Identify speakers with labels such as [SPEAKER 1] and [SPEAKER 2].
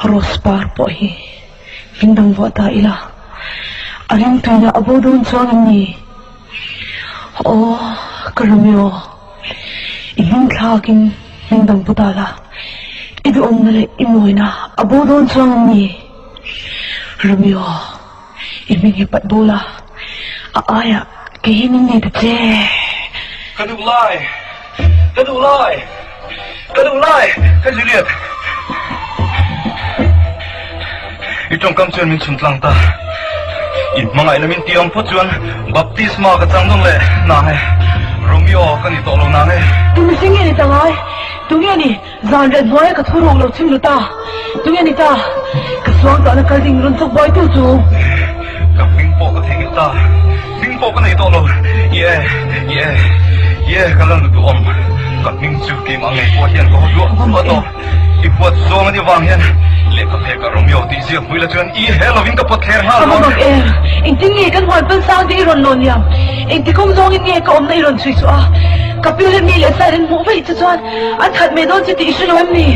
[SPEAKER 1] Rose par pawh hi min dang vuah ta ila, a ringtuina a bo dawn chuang em ni? Aw, ka Romeo, i hming thlakin min dang pu ta la, i duhawmna leh i mawina a bo dawn chuang em ni? Romeo, i hming hi pat bo la, a aiah kei hi min nei ta che.
[SPEAKER 2] Ka duh lai, ka duh lai, ka duh lai, ka Juliet. I tawngkam chuan min chhun tlang ta. I hmangaihna min ti ang phawt chuan baptisma ka chang dawn leh nang e. Romeo ka ni tawh lo nang e.
[SPEAKER 1] Tu mihring nge ni ta ngai? Tu nge ni zan reh hnuaia ka thu ruk lo chim lu ta? Tu nge ni ta ka suang tahna kal ding rawn chawk buai tu chu?
[SPEAKER 2] Ka hming pawh ka theihnghilh ta. Hming pawh ka nei tawh lo. Ye, ye, ye ka la nu duhawm. Ka hming chu keimah ngei pawh hian ka haw duah duah tawh. I huat zawng a ni vang hian lehkha phek a Romeo tih ziak hmui la chuan i he lovin ka pawt thler nghal
[SPEAKER 1] dawn. Ka hma bak em? Engtin nge kan huan pan sang te i rawn lawn liam? Engti kawng zawngin nge ka awmna i rawn chhui suh a? Ka piu leh mi leh side an hmuh vaih che chuan an that mai dawn che tih i hre lo em ni?